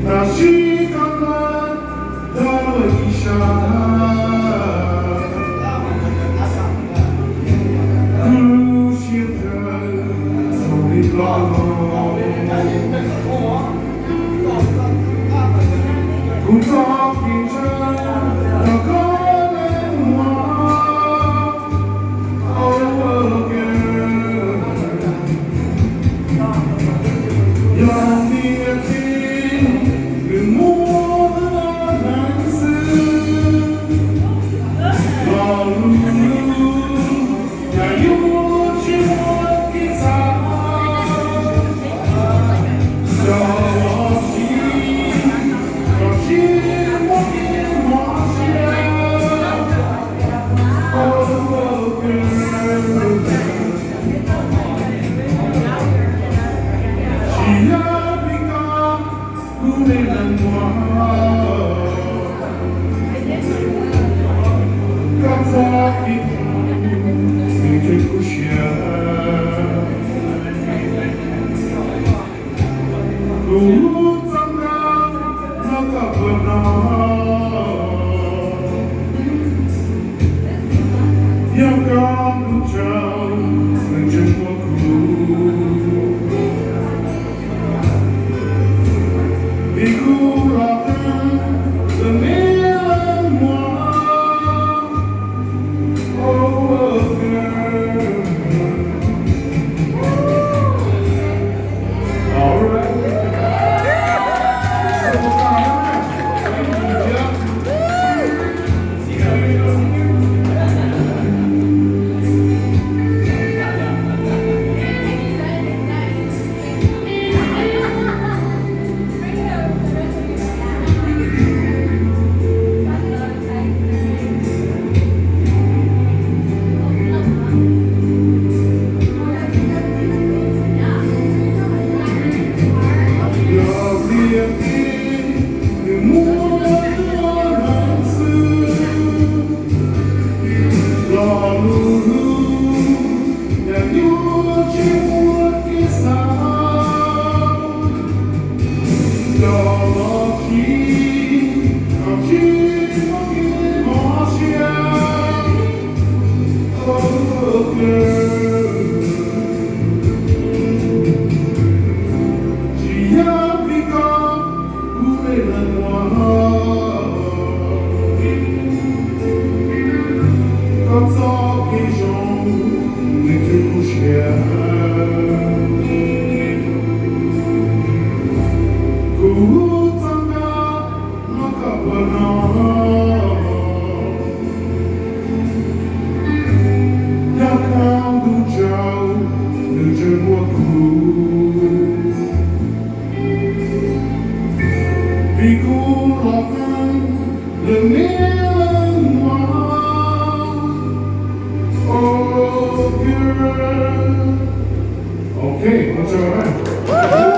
Tab sis koj hlub tau ib sab, kuv lub siab tawv txog li loj los. Kuv txoj kev ntshaw tau koj leej muag. Yog niam tij nws muaj hneev xwb, los lus lus yam yuav tsis muaj kev xav, yog los tsis, los tsis muaj kev mob siab. Tsis yog vim koj, kuv me leej muam, koj txoj kev ntshaw kuv siab. Kuv txoj nkauj no koj puas hnov? Yog koj ntuj tsaus ntseg muab kuv, vim kuv los qeeb lawm me leej muam. Tsis yog vim koj, kuv me leej muam, koj txoj kev zoo nws tu siab. Kuv txoj nkauj no koj puas hnov? Yog koj ntuj tsaus ntseg muab kuv, vim kuv los qeeb lawm me leej muam. Ok, ua tsaug na.